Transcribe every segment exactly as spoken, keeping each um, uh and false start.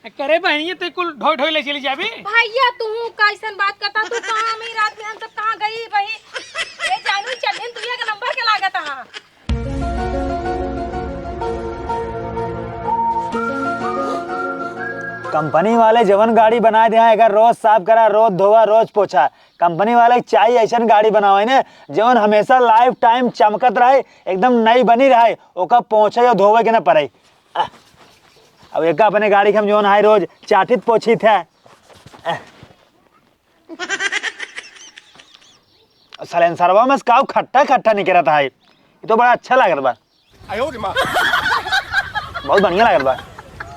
करे बहिनिया, ते कुल ढोई ढोई ले चली जाबी। भैया, तू कैसन बात करता? तू कहाँ में रात में हम सब कहाँ गई बही? ए जानू, चढ़िन तू एक नंबर के लागत हा। कंपनी वाले जवन गाड़ी बनाए दे हैं, एकर रोज साफ करा, रोज धोवा, रोज पोछा। कंपनी वाले के चाहिए ऐसन गाड़ी बनावे ने, जवन हमेशा लाइफ टाइम चमकत रहे, एकदम नई बनी रहे, ओका पोछे या धोवे के ना पड़े। आह, अब एका अपने गाड़ी के हम जवन है रोज चाटित पोछित है। आह। साइलेंसरवा में से काऊ खट्टा खट्टा निकरत है, ये तो बड़ा अच्छा लागत बा। आयो रे माँ। बहुत बढ़िया लागत बा।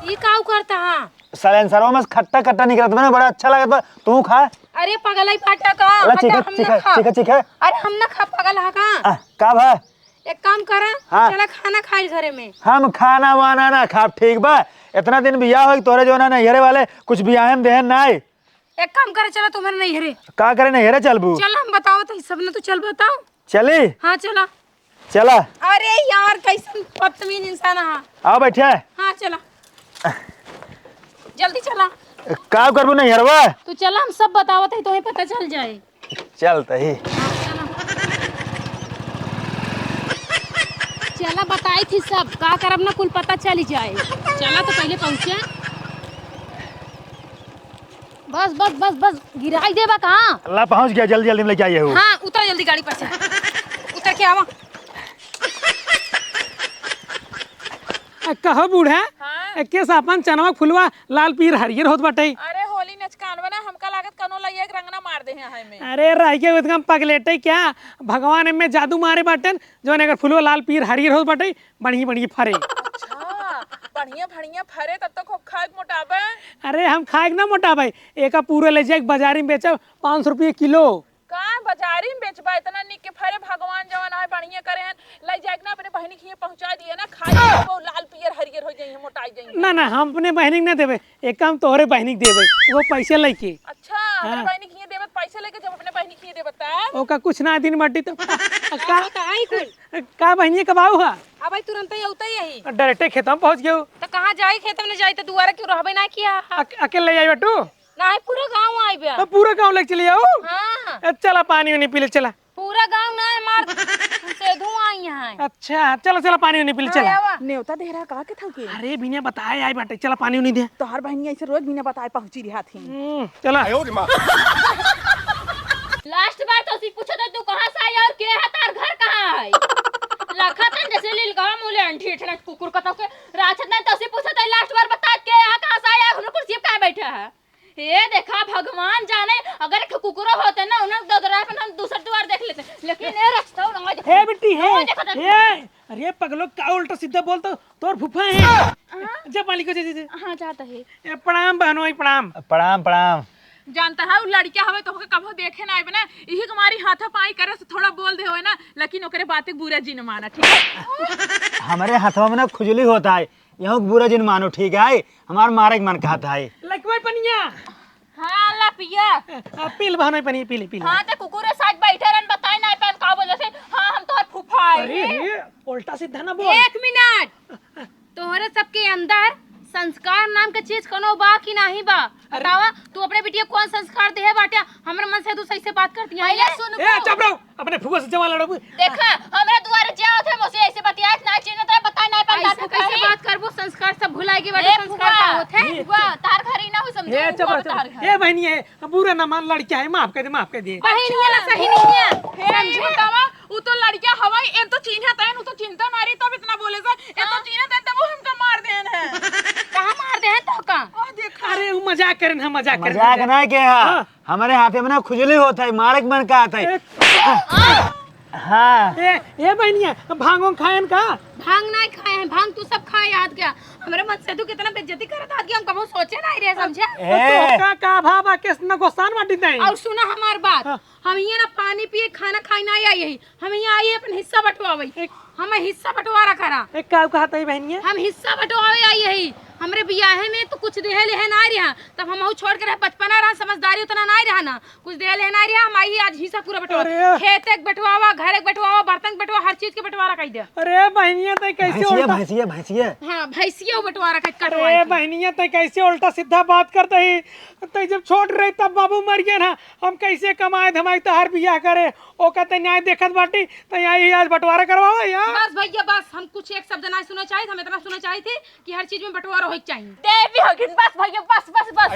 ये काऊ करता है? साइलेंसरवा में से खट्टा खट्टा निकरत बा ना, बड़ा अच्छा लागत बा। तू खा। अरे पगलाई फाटा का? अरे हटा, चीखे, हम ना चीखे, खा। चीखे, चीखे। अरे हम ना खा, पगल हा का? आ, का भा? एक काम करा, हाँ। चला खाना खाइल घरे में। हम खाना वाना ना खाब, ठीक बा? इतना दिन बियाह होई तोहरे जो ना नैहरे वाले कुछ बियाहे में देहन नाई। एक काम करे, चला तुम्हारे नैहरे। का करे नैहरे चलबू? चल हम बताओ तो सब ना, तू चल बताओ। चली? हाँ चला। चला। अरे यार, कैसन बदतमीज इंसान हा। आओ बैठे। हाँ चला, जल्दी चला। का करबू नैहरवा? तू चला, हम सब बतावत है, तुम्हें पता चल जाए। चल तही। चला, बताई थी सब, का करब ना, कुल पता चली जाए। चला तो पहले पहुँचे। बस, बस, बस, बस, गिराई देबा कहाँ? ला, पहुँच गया, जल्दी, जल्दी में लेके आइए हो। हाँ, उतरा जल्दी गाड़ी पर से। उतर के आवा। आ, कहो बूढ़ा, हाँ? ए, केस आपन चनवा फुलवा लाल पीर हरियर होत बाटे। अरे होली नचकानवा ना, हमका लागत कनो लइया के रंगना मार दे हैं हाय में। अरे रह के उतकम पगलेटे क्या, भगवान एमे जादू मारे बाटेन, जौन एकर फुलवा लाल पीर हरियर होत बाटे, बढ़िया बढ़िया फरे। अच्छा, बढ़िया बढ़िया फरे, तब तो खूब खाए के मोटाबे। अरे हम खाए के ना मोटाबे, एका पूरा ले जाके बाजारी में बेचब पाँच सौ रुपये किलो। का बाजारी में बेचबा? इतना निक के फरे, भगवान जवन है बढ़िया करे हैं, ले जाए के ना अपने बहिनी के हियाँ पहुँचा दिए ना, खाई के वो लाल पियर हरियर हो जाइए, मोटाई जाइए। ना ना, हम अपने बहिनी के ना देबे, एक काम तोहरे बहिनी के देबे, वो पैसे लेके। अच्छा, हमरे हाँ। बहिनी के हियाँ देबे तो पैसे लेके, जब अपने बहिनी के हियाँ देबे तब? ओका कुछ ना दिन बाटी तो का, का, का आई कुल? का बहिनी कब आऊ हा? अब आई तुरंत ही औते यही। डायरेक्टे खेत में पहुँच गयो। तो कहाँ जाई, खेत में जाई तो दुआरा क्यों रहबे ना किया? अक-, अकेले आई बटू? नाही, पूरा गाँव आई बा। तो पूरा गाँव लेके चली आओ। हाँ। ए, चला पानी उनी पी ले, चला। पूरा गाँव ना है, मार से धुआं आई है। अच्छा, चला, चला पानी उनी पी ले, हाँ, चला। आवा। नेवता देहरा का के थके? अरे बिना बताए आई बाटे, चला पानी उनी दे। तोहर बहिनी ऐसे रोज बिना बताए पहुँची रहा थी। हम्म, चला। आयो रे माँ। लास्ट बार तो उसी पूछत है, तू कहाँ से आई और के है, तार घर कहाँ है? लखत है जैसे लील गाँव मूले अंठी ठेठ कुकुर कतौ के राछत नहीं तो उसी पूछत है, लास्ट बार बता के यहाँ कहाँ से आया, हम कुर्सी पे काहे बैठा है? ए देखा, भगवान जाने, अगर एक कुकुरो होते ना, उन्हें ददरा पे हम दूसर दुआर देख लेते, लेकिन ए रखता हूँ, ना हे बिट्टी, हे, ना देखा था। हे, अरे पगलो, का उल्टा सीधा बोलता, तोर फूफा है। हाँ? जा पानी को, जा, जा, जा। हाँ, जाता है। ए, प्रणाम बहनोई, प्रणाम। प्रणाम, प्रणाम। जानता है, उ लड़किया हवे तो ओके कभो देखे ना आइबे ना, इही के मारी हाथा पाई करे से थोड़ा बोल दे होए ना, लेकिन ओकरे बाते बुरा जिन माना, ठीक है? हमरे हाथवा में ना खुजली होता है, यहूँ के बुरा जिन मानो, ठीक है? हमार मारे के मन कहत है। लइकवा पनिया। हाँ, ला पिया। आ, पी ले बहनोई पनिया, पी ले, पी ले। हाँ, तो कुकुरे साथ बैठे रहन, बताए ना पान का बोले से। हाँ, हम तोहर फूफा है। अरे, ये उल्टा सीधा ना बोल। एक मिनट। तोहरे सबके अंदर संस्कार नाम के चीज कोनो बा कि नाही बा? अरे। बतावा, तू अपने बिटिया कौन संस्कार देहे बाटे? हमरे मन से तू सही से बात करती है। पहले सुन ए, चुप रहो। अपने फुआ से जवान लड़बू। देखा, हमरा दुआरे जे आवत है, मोसे ऐसे बतियात ना, चिन्हत रहे, बताए ना, ऐसे कैसे बात करबू? संस्कार सब भुलाए के बाटे, ए, संस्कार फुआ, का होत है? ए, फुआ, तार घर ही ना हो, समझे, ए, फुआ, चुप रह, तार चुप रह। घर। ए, बहिनी है, बुरा ना मान, लड़किया है, माफ कर दे, माफ कर दे। बहिनिया ना, सही नहीं है। हे, समझे? बतावा, उ तो लड़किया हवाई, एन तो चिन्हत है, उ तो चिन्हत ना रही, तब इतना बोले से, एन तो हाँ। चिन्हत है, तब वो हमका मार देन है। कहाँ मार देन तो का? ओ, देखा। अरे, वो मजाक करेन, हम मजाक करेन, मजाक मजाक। ना के, हाँ। हाँ। हमरे हाथे में ना खुजली होत है, मारे के मन कहत है। ए, हाँ। ए, ए बहनिया, भांग वांग खाएन का? भांग नहीं खाए हैं, भांग तू सब खाए याद क्या? हमरे मन से तू कितना बेइज्जती करत आज के हम कबो सोचे नहीं रहे, समझे? ए। तो का, का भावा, किस न गोसान बाटी नहीं? और सुना हमार बात, हाँ। हम ये ना पानी पिए, खाना खाए ना आई यही, हम यहाँ आई अपन हिस्सा बंटवावे। एक हम हिस्सा बंटवारा करा। एक का कहत है बहनिया? हम हिस्सा बंटवावे आई यही। हमरे बियाहे में तो कुछ देहे लेहे नाहीं रहा, तब हमहू छोट के रहे, बचपना रहा, समझदारी उतना नाहीं रहा ना, कुछ देहे लेहे नाहीं रहा। हम आई आज हिस्सा पूरा बंटवावा, अरे। खेते के बंटवावा, घरे के बंटवावा, बर्तन के बंटवावा, हर चीज के बंटवारा कइ दे। अरे बहिनिया, तै कैसे भैंसिया, उल्टा भैंसिया, भैंसिया। हाँ, भैंसिया बंटवारा कइ, अरे कटवाई थी। बहिनिया, तै कैसे उल्टा सीधा बात करत ही? तै जब छोट रही तब बाबू मर गए ना, हम कैसे कमाए धमाए तोहार बियाह करे? ओका तै न्याय देखत बाटी, तै आई आज बंटवारा करवावा यार। बस भैया बस, हम कुछ एक शब्द नाहीं सुने चाहित, हम इतना सुने चाहित ही कि हर चीज में बंटवारा होए के चाहिए। देवी होगिन, बस भैया, बस, बस, बस।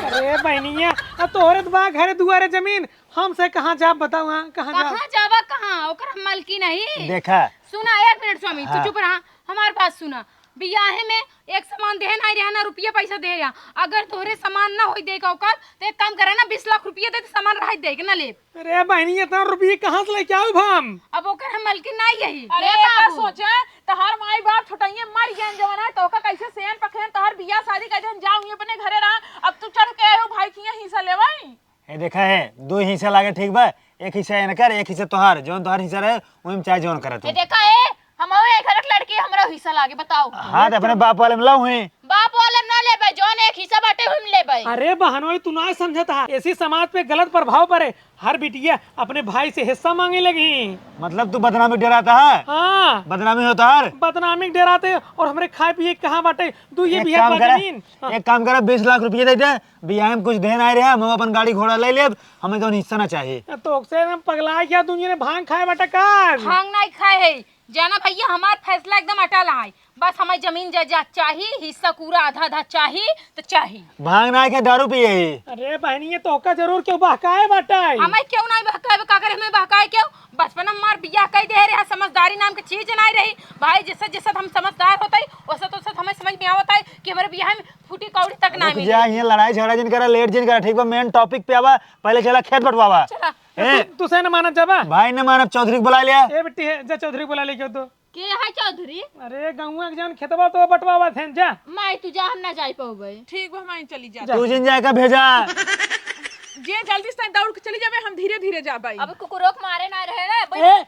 अरे बहिनिया, अब तोहरे तो बा घरे दुआरे जमीन, हमसे कहाँ जाब बताओ, हाँ, कहाँ जाब? कहाँ जाबा, कहाँ? ओकर हम मलकिन ही। देखा। सुना, एक मिनट स्वामी, तू हाँ। चुप रहा, हमार बात सुना। बियाहे में एक सामान देहे नाहीं रहा, ना रुपया पैसा देहे रहा। अगर तोहरे सामान ना होई दे का ओकर, तो एक काम करा ना, बीस लाख रुपया दे, तो सामान रहा दे के ना ले। अरे बहिनी, इतना रुपये कहाँ से लेके आउब हम? अब ओकर हम मलकिन नाहीं यही। अरे, हे एतना बाबू। सोचा, तहार माई बाप छोटइये मर गए जवन है, तो ओका कैसे सेन पखेन तहार बियाह शादी कर देन, जाओ ही अपने घरे रहा। अब तू चढ़ के आयो भाई किया हिस्सा लेवाई। ए देखा है, दो हिस्सा लागे ठीक बा, एक हिस्सा इनकर, एक हिस्सा तोहार, जौन तोहार हिस्सा रहे, वही में चाहे जौन करत ए तू। देखा ए, हम ए घर के लड़की, हमरा हिस्सा लागे, बताओ। हाँ, तो अपने बाप वाले में लाओ ही। बाप वाले में ना लेबे, जौन एक हिस्सा बाटे, हम लेबे। अरे बहनोई, तू ना समझत हा, ऐसी समाज पे गलत प्रभाव पड़े, हर बिटिया अपने भाई से हिस्सा मांगे लगी। मतलब तू बदनामी डराता है? हाँ। बदनामी होता है? बदनामी डराते और हमरे खाए पिए के कहाँ बाटे? दू ये एक बिया काम बा करा, जमीन। हाँ। एक काम करा, बीस लाख रुपये दे दे, बियाह में कुछ देन आए रहे, हम अपन गाड़ी घोड़ा ले लेब, हमें जौन हिस्सा ना चाहिए। तो ओकसे हम पगला गया, दुनिया ने भांग खाए बाटा का? भांग नहीं खाए है, जाना भैया, हमार फैसला एकदम अटल है। बस हमें जमीन जायदाद चाही, हिस्सा पूरा आधा आधा चाही, तो चाही। भांग ना के दारू पिए ही। अरे बहनी, ये तो ओका जरूर क्यों बहकाए बाटे? हमें क्यों नहीं बहकाए, का करे हमें बहकाए क्यों? बचपन में हमार बियाह कई दे रहे, समझदारी नाम के चीज नहीं रही। भाई जैसे जैसे हम समझदार होते ही, वैसे तो वैसे हमें समझ में आवता है कि हमारे बियाह में फूटी कौड़ी तक ना रुक मिली। जा, यहाँ लड़ाई झगड़ा जिन करा, लेट जिन करा, ठीक बा? मेन टॉपिक पे आवा, पहले चला खेत बटवावा। चला। ए, तू, तू से न मानत जाबा? भाई न मानब, चौधरी के बुला लिया। ए बिट्टी है, जा चौधरी के बुला ले क्यों तो। के है चौधरी? अरे गौवा के जौन खेतवा तो बटवावा थे, जा। माई तू जा, हम ना जाई पउबे। ठीक बा, माई चली जा। जा। तू जिन जाए का भेजा। जे जल्दी से दौड़ के चली जाबे, हम धीरे धीरे जाबे। अब कुकुरों के मारे ना रहे रे, ए,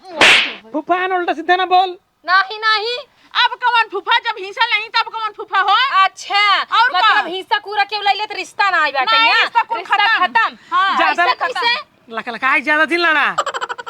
फूफा है ना, उल्टा सीधा ना बोल। नाही, नाही। अब कौन फूफा, जब हिस्सा नहीं तब कौन फूफा हो? अच्छा, और मतलब का? हिस्सा पूरा क्यों ले लेत, रिश्ता ना आई बाटे नहीं, यहाँ? रिश्ता कुल रिश्ता खत्म। खत्म। हाँ। ज्यादा ऐसा कैसे? लक-, लकाई ज्यादा दिन लड़ा।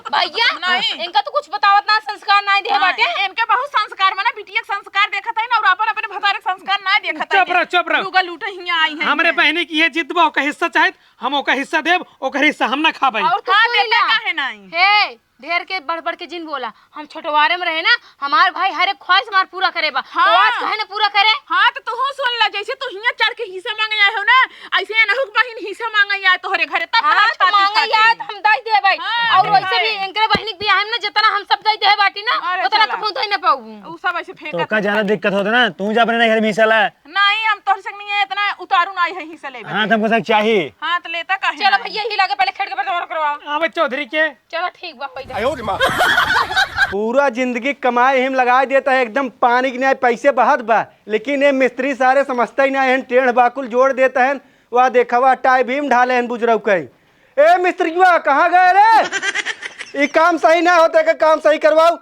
भैया, नहीं। इनका तो कुछ बतावत ना, संस्कार ना दे हाँ, बाटे। इ-, इनके बहुत संस्कार, माने बिटिया के संस्कार देखत है ना, और अपन अपने भतारे के संस्कार ना देखत है। चुप रह, चुप रह। लुगा लूटे हियाँ आई है हमरे इनके। बहनी की ये जिद बा, ओका हिस्सा चाहे, हम ओका हिस्सा देब, ओकर हिस्सा हम ना खाबे। और तू हाँ, सुन देते ला। काहे नहीं? हे, ढेर के बढ़ बढ़ के जिन बोला, हम छोटवारे में रहे ना, हमार भाई हर एक ख्वाहिश हमार पूरा करे बा, हाँ। तो आज काहे न पूरा करे? हाँ, तो तू सुन ला, जैसे तू हियाँ चढ़ के हिस्सा मांगे आए हो ना, ऐसे अनहुक बहिन हिस्सा मांगे आए तोहरे घरे, तब हाँ, तोहरा तो छाती मांगे फाटे। आए तो हम दई देबै। हाँ, और वैसे भी इनकरे बहिनी के बियाह में ना जितना हम सब दई दे बाटी ना, अरे उतना चला। तो पहुँच ही ना पाऊ। उ सब ऐसे फेंका तो का ज्यादा दिक्कत होता ना, तू जा अपने घर में हिस्सा ला। नहीं, हम तोहर संग नहीं है, इतना उतारू ना आई है हिस्सा लेबे। हाँ, तो हमको सब चाहिए। हाँ, तो लेता काहे चलो नहीं? भैया, ही लागे पहले खेत के बंटवारा करवाओ। आवे चौधरी के। चलो ठीक बा, होई जा। पूरा जिंदगी कमाई हिम लगाई देता है, एकदम पानी की नाई पैसे बहत बा, लेकिन ये मिस्त्री सारे समझते ही ना है, टेढ़ बाकुल जोड़ देता है। वह देखा, वह टाई भीम ढाले हैं बुजरऊ कहीं। ए मिस्त्रिया, कहाँ गए रे? ई काम सही ना होते, के काम सही करवाओ।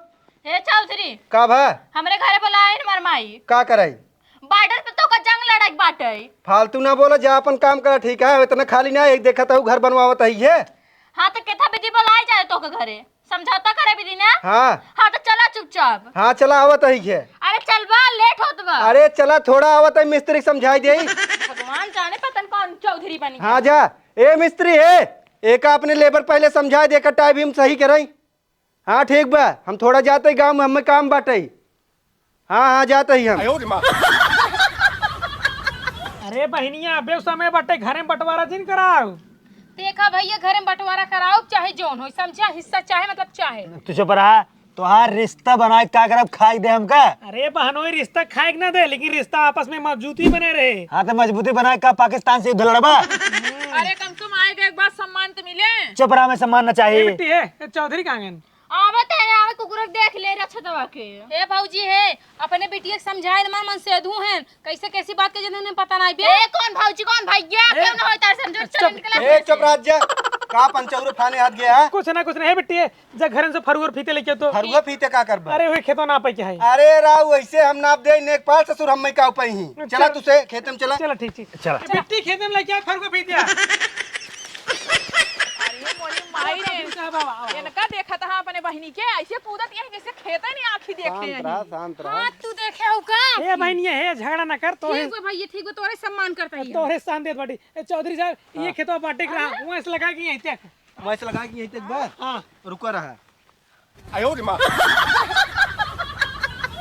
हे चौधरी, का भा? हमरे घरे बोलाए हमार माई। का कराई? बॉर्डर पे तो का जंग लड़ाई बाटे। फालतू ना बोला, जा अपन काम करा, ठीक है? इतना खाली ना, एक देखत हूँ घर बनवावत है ये। हाँ, तो केथा विधि बोलाए जाए तो के घरे, समझौता करे विधि ना। हाँ। हाँ, तो चला चुपचाप। हाँ, चला आवत है ये। अरे चल बा, लेट होत बा। अरे चला, थोड़ा आवत है, मिस्त्री के समझाई दे। भगवान जाने पतन कौन चौधरी बनी। हाँ, जा। ए मिस्त्री है, एक अपने लेबर पहले समझाई दे, कटाई भी हम सही कराई। हाँ, ठीक बा, हम थोड़ा जाते गाँव में, हमें काम बाटे। हाँ, हाँ, जाते ही हम। अरे बहिनिया, अबे समय बाटे, घरे में बंटवारा जिन कराओ। देखा भैया, घरे में बंटवारा कराओ, चाहे जौन हो, समझा, हिस्सा चाहे, मतलब चाहे। तू चुप रहा, तोहार रिश्ता बनाए का करब, खाए दे हमका? अरे बहनोई, रिश्ता खाए के ना दे, लेकिन रिश्ता आपस में मजबूती बने रहे। हाँ, तो मजबूती बनाए का पाकिस्तान से युद्ध लड़बा? अरे कम से कम आए गए एक बार सम्मान तो मिले। चुप रहा, हमें सम्मान ना चाहिए। ए बिट्टी, ए, ए चौधरी कहाँ गए? आवत है, आवे कुकुर देख ले रहा छतवा के। ए भौजी है, अपने बिटिया के समझाए न मन, मन से अधू हैं। कैसे कैसी बात के जने पता नहीं बे। ए, कौन भौजी, कौन भैया? ए, क्यों ना होता है समझो, चल चुप। निकल। ए, चुप रह जा। का पंचौरो फाने हाथ गया है? कुछ ना, कुछ ना। हे बिट्टी, जा घरन से फरुअर फीते लेके तो। फरुआ फीते का करबा? अरे, वही खेतवा नापे के है। अरे राव, वैसे हम नाप दे, नेकपाल ससुर हम मैं का उपाय ही। अच्छा। चला तू से खेत में चला। चला, ठीक, ठीक। चला। बिट्टी खेत में लेके आ, फरुआ फीते आ। अरे मोरी माई रे, आवा, आवा, आवा। इनका देखत हा अपने बहिनी के, ऐसे कूदत यही जैसे खेते नहीं आँखी देखे शांत रहा, हैं। शांत रहा। हाँ, तू देखे हो का? ए बहिनी, हे झगड़ा ना कर, तो ठीक है भैया, ठीक है, तोरे सम्मान करता ही हम। तोरे सम्मान देत बाटी। ए चौधरी साहब, ये हाँ। खेतवा बांटे के रहा, हाँ? वहाँ से लगा के यहीं तक। वहाँ से लगा के यहीं तक बस? हाँ। रुका रहा। आयो रे माँ।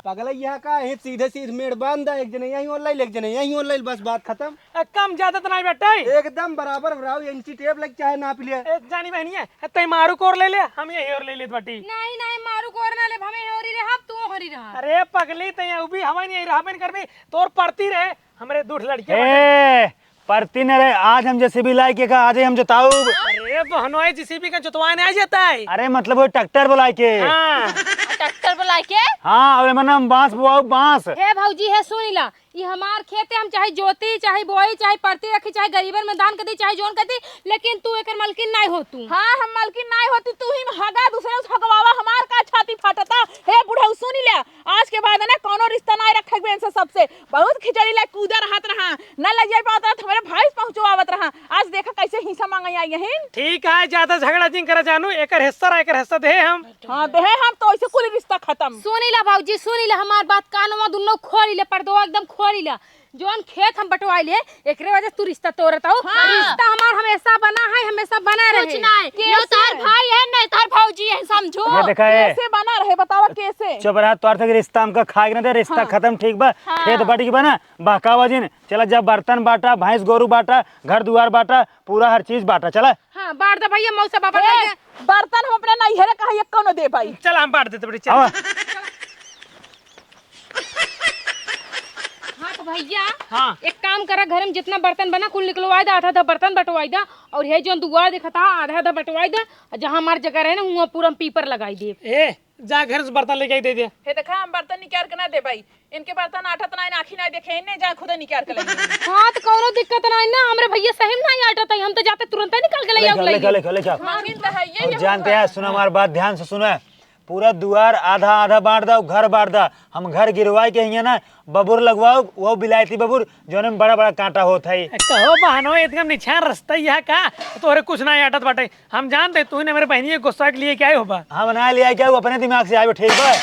पगला, यहाँ का है, सीधे सीधे मेड़ बांध दा, एक जने यहीं ओर ले, एक जने यहीं ओर ले, बस बात खत्म। ए, कम ज्यादा तो नहीं बेटा? एकदम बराबर, बराबर, इंची टेप लग चाहे नाप ले। ए, जानी बहनी है, तै मारू कोर ले ले, हम यही ओर ले लेत बाटी। नहीं, नहीं, मारू कोर ना ले, हमें होरी रहा, तू होरी रहा। अरे पगली, तै यहाँ उभी हवा नहीं आई, रहा बन कर भी, तोर पड़ती रहे, हमरे दूठ लड़के ए, बाटे। परती न रे, आज हम जेसीबी लाइके का, आज ही हम जोताउब। अरे बहनोई, जेसीबी का जोतवाए नहीं जाता है। अरे मतलब वो ट्रैक्टर बुलाइके। हाँ। ट्रैक्टर बुलाइके? हाँ, अब एमन हम बांस बोआउब, बांस। हे भौजी, हे सुनी ला, ई हमार खेत है, हम चाहे जोती, चाहे बोई, चाहे परती रखी, चाहे गरीबन में दान कर दी, चाहे जोन कर दी, लेकिन तू एकर मलकिन नहीं हो तू। हाँ, हम मलकिन नहीं होती, तू ही हगा दूसरे से हगवावा, हमार का छाती फाटता। हे बुढ़ऊ, सुनी ला, आज के बाद ना कौनो रिश्ता नहीं रखे इनसे सबसे। बहुत खिचड़ी ला कूदा रहत रहा, ना ले जाए पावत रहा, हमारे भाई पहुँचवावत रहा। आज देखा कैसे हिस्सा मांगे आई यहीन। ठीक है, ज्यादा झगड़ा जिन करा जानू, एकर हिस्सा रहा, एकर हिस्सा दे हम। हाँ, दे हम तो ऐसे कुल रिश्ता खत्म। सुनी ला भौजी, सुनी ला हमार बात, कानवा दुनो खोली ला, पर्दवा एकदम खोली ला। जौन खेत हम बंटवाई ले, एकरे वजह से तू रिश्ता तोड़त हो। हाँ। रिश्ता हमार हमेशा बना है, हमेशा बना रहे। कुछ नहीं, कैसे? यो तार भाई है, नहीं तार भौजी है, समझो। ये देखा है। कैसे बना रहे, बतावा कैसे? चुप रहा, तोर से रिश्ता हमका खाए के ना दे, रिश्ता हाँ। खत्म, ठीक बा? हाँ। खेत बट के बना, बहकावा जिन। चला, जब बर्तन बांटा, भैंस गोरू बांटा, घर दुआर बांटा, पूरा हर चीज बांटा, चला। हाँ, बांट दे भैया, मौसा बाबा ए, लगे। बर्तन हम अपने नैहरे कहा एक कौनो दे भाई। चला, हम बांट देते बड़ी, चला। आवा। हाँ, तो भैया, हाँ। एक काम करा, घर में जितना बर्तन बना, कुल निकलवाई दा, आधा आधा बर्तन बंटवाई दा, और ये जो दुआर दिखता, आधा आधा बंटवाई दा, और जहाँ हमार जगह रहे ना, वहाँ पूरा हम पीपर लगाई दे। ए, जा घर से बर्तन लेके आई दे दे। हे देखा, हम बर्तन निकाल के ना दे भाई, इनके बर्तन आटत ना, आँखी ना देखे, इन्हें जा खुदे निकाल के ले। हाँ, तो कौनो दिक्कत ना ना, हमरे भैया सही में ना आटत है, हम तो जाते तुरंत ही निकाल के ले ले आओ, ले ले आओ। ले ले आओ। मांगिन तो है ये, और ये जानते हुआ। हैं, सुना हमार बात ध्यान से सुना, पूरा दुआर आधा आधा बांट दा, घर बांट दा। हम घर गिरवाए के हियाँ ना बबुर लगवाओ, वो बिलायती बबुर जौने में बड़ा बड़ा कांटा होत है। ए, कहो बहनो, इतना निछान रस्ता ही है का? तोहरे कुछ ना आटत बाटे। हम जानते तू ही ना मेरे बहनी के गुस्सा के लिए क्या ही होबा। हम ना लिया क्या, वो अपने दिमाग से आए, ठीक बा?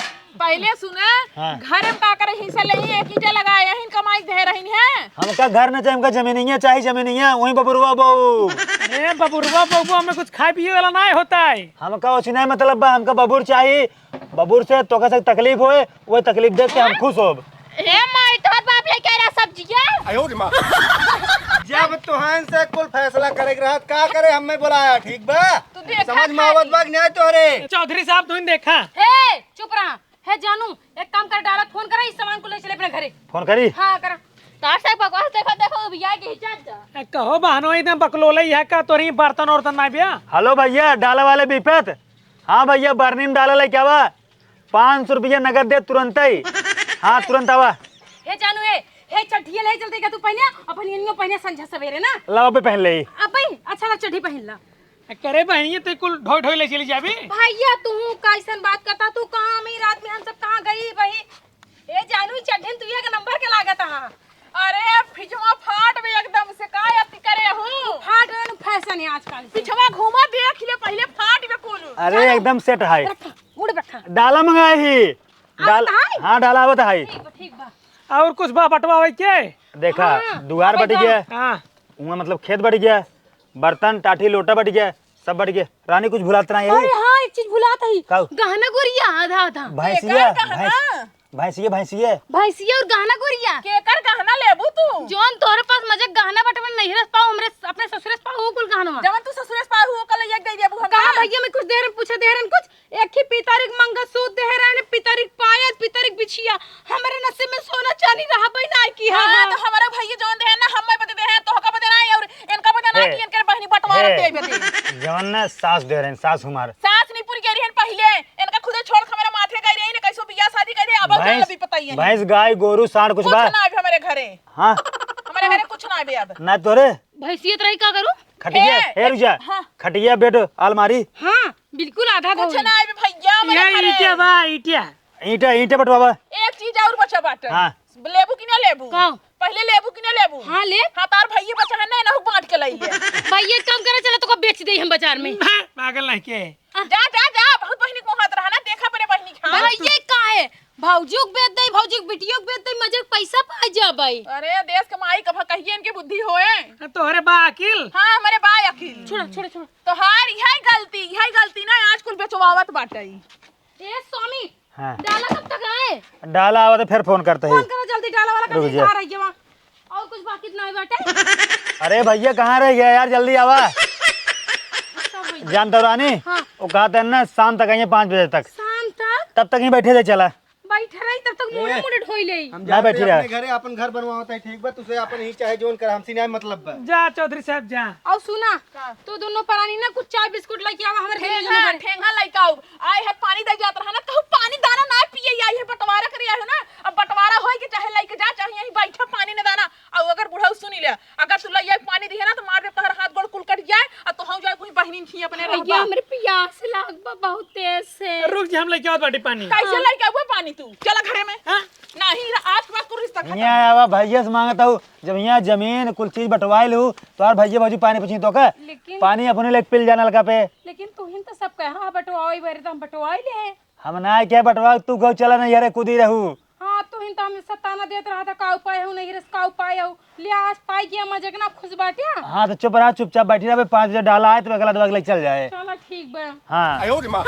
पहले सुना, हाँ। घर में का करे हिस्सा ले ही, एक ईंटा लगाए, यहीं कमाई दे रही है। हमका घर न चाहे, हमका जमीनिया चाही, जमीनिया, वहीं बबुरवा बहू। अरे बबुरवा बबुआ में कुछ खाए पिए वाला ना होता है। हमका ओसी नहीं मतलब बा, हमका बबुर चाही। बबुर से तोका से तकलीफ होए, वो तकलीफ देख के हम खुश होब। ए माई, तोर बाप लेके आ रहा सब्जिया। आयो रे माँ। जब तोहन से कुल फैसला करे के रहत, का करे हमें बुलाया, ठीक बा? तू देखा समझ में खाली। आवत बा कि नहीं तोहरे? चौधरी साहब, तू ही देखा। ए, चुप रहा। हे जानू, एक काम कर, डाला फोन करा, इस सामान को ले चले अपने घरे। फोन करी? हाँ, करा। तार से बकवास देखो, देखो, अभी आए के हिचक जा। ए, कहो बहनो, इतना बकलोले यह का तोरी बर्तन औरतन ना बिया? हेलो भैया, डाला वाले विपत। हाँ भैया, बर्नी में डाला लेके आवा। पाँच सौ रुपया नगद दे तुरंत ही। हाँ, तुरंत आवा। हे जानू, हे, हे चड्ढिया ले चलते का तू पहने, अपन इनियो पहने संझा सवेरे ना। लावा बे पहन ले। अब भाई, अच्छा ला चड्ढी पहन ला। करे बहनिया, ते कुल ढोई ढोई ले चली जाबी। भैया, तू कैसन बात करता? तू कहाँ में रात में हम सब कहाँ गई बही? ए जानू, चड्ढिन तू एक नंबर के लागत हा। अरे, फिजवा फाट में एकदम से का अति करे हूँ? फाट गए न फैशन है आजकल के। पिछवा घूमा देख ले पहले फाट में कुल। अरे, चलो। एकदम सेट है। रखा, मुड़ रखा। डाला मंगाए ही। आवत डाल-, है? हाँ, डाला आवत है। ठीक बा, ठीक बा। और कुछ बा बटवा होई के? देखा, हाँ। दुआर बट गया। हाँ। उहाँ मतलब खेत बट गया, बर्तन, टाठी, लोटा बट गया, सब बट गया। रानी कुछ भुलात ना है। अरे हाँ, एक चीज भुलात है। का? गहना गुरिया आधा आधा। भैंसिया, केकर गहना? भैंस-, भैंसिया, भैंसिया। भैंसिया और गहना गुरिया। केकर गहना लेबू तू? जौन तोहरे पास मजे गहना बटवन नहीं रह पाओ, हमरे अपने ससुरे से पाओ कुल गहनवा। जवन तू ससुरे से पाऊ ओकर ले जाके दे देबू हम का ना? भैया, मैं कुछ देर में पूछे देहरन कुछ, एक ही पितरिक मंगलसूत्र देहे रहने, पितरिक पायल, पितरिक बिछिया। हमरे नसीब में सोना चांदी रहबे ना की हाँ, हाँ। तो हमारा भैया जौन देहे ना, हम बदे देहे, तोहका बदे ना, और इनका बदे ना हे, कि इनके बहिनी बंटवारा हे, दे बदे। जौन ना सास दे रहे, सास हमार। सास नहीं पूरी कह रही है पहले, इनका खुदे छोड़ के हमारे माथे कह रही है, कैसो बियाह शादी कर रही है, अब भैंस, भी पता ही है। भैंस, गाय, गोरू, सांड कुछ कुछ बा? ना अभी हमारे घरे। हाँ। हमारे घरे कुछ ना अभी अब। ना तोरे? भैंसियत रही का करूँ? खटिया, ए, ए, रुक जा। हाँ। खटिया, बेड, अलमारी। हाँ, बिल्कुल आधा कुछ धोई। ना आइबे भैया, हमरे ये घरे। ईंटिया बा, ईंटिया। ईंटा, ईंटा बटवावा। एक चीज और बचा बाटे। हाँ। लेबू कि ना लेबू? का? पहिले लेबू कि ना लेबू? हाँ, ले। हाँ, तार भैया बचा है ना, एनहु बांट के लाई ले। भैया, एक काम करे, चला, तोका बेच देई हम बाजार में। बे, पागल नहीं के। जा, जा, जा, बहुत बहिनी के मोहात रहा ना, देखा अपने बहिनी के हाल। भैया, का है? भौजियो के बेच देई, भौजी के बिटियो के बेच देई, मजे के पैसा पाई जा भाई। अरे, देश के माई कभा कहिए इनके बुद्धि होए। तोहरे बा अकिल? हाँ, हमरे बा अकिल। छोड़ा, छोड़ा, छोड़ा। तोहार इहे गलती, इहे गलती ना आज कुल बेचवावत बाटे। ए स्वामी, हाँ। डाला कब तक आए? डाला आवा तो फिर फोन करते ही। फोन करो जल्दी, डाला वाला का रुक जा। इंतजार है ये वहाँ। और कुछ बाकी तो नहीं बाटे? अरे भैया, कहाँ रह गया यार, जल्दी आवा। सब भैया। जानत हो रानी, हाँ। वो कहत है ना शाम तक आइए पाँच बजे तक। शाम तक? तब तक ही बैठे रहे, चला। बैठे रही, तब तक मुड़े ए, मुड़े ढोई ले। हम ना जाते बैठी रहा। अपने घरे अपन घर बनवावत है, ठीक बा? तुसे अपन ही चाहे जोन कर, हमसे नहीं मतलब बा। जा चौधरी साहब, जा। और सुना, का? तू दोनों परानी ना कुछ चाय बिस्कुट लेके आवा, हमारे घर में ठेंगा, जाना पड़े। ठेंगा लेके आओ। आए है पानी दे जात रहा ना, कहूँ पानी दाना ना पिए, आई है बंटवारा करे आए हो ना। अब बंटवारा होए के चाहे लेके जा, चाहे यहीं बैठा पानी न दाना। और अगर बुढ़ऊ सुनी ले, अगर तू लइया के पानी दिहे ना, तो मार दे तोहर हाथ गोड़ कुल कट जाए, और तो हम जाए कोई बहिनी खी अपने भैया, रहबा। हमरे पियास लाग बा बहुत तेज से। रुक जा, हम लेके आवत बाटी पानी। कैसे हाँ। लेके आबो पानी तू? चला घरे में। हाँ? नहीं, आज के बाद तू रिश्ता खत्म। यहाँ आवा, भैया से मांगत हूँ, जब यहाँ जमीन कुल चीज बंटवाए लू, तो यार भैया भौजी पानी पूछी तो का? लेकिन पानी अपने लेके पिल जाना लगा पे। लेकिन तू ही तो सब कहा बंटवाओ, ई बारे तो हम बंटवाई ले। हम ना क्या बंटवा, तू गौ चला नहीं यार, कूदी रहू। हाँ, तू ही तो हमें सताना देत रहा था, का उपाय हो नहीं रस, का उपाय हो। ले आज पाई गया मजे के ना खुश बाटिया। हाँ, तो चुप रहा, चुपचाप बैठी रहे, पाँच बजे डाला आए तो अगला दवा के लेके चल जाए। चला ठीक बा। हाँ। आयो रे माँ।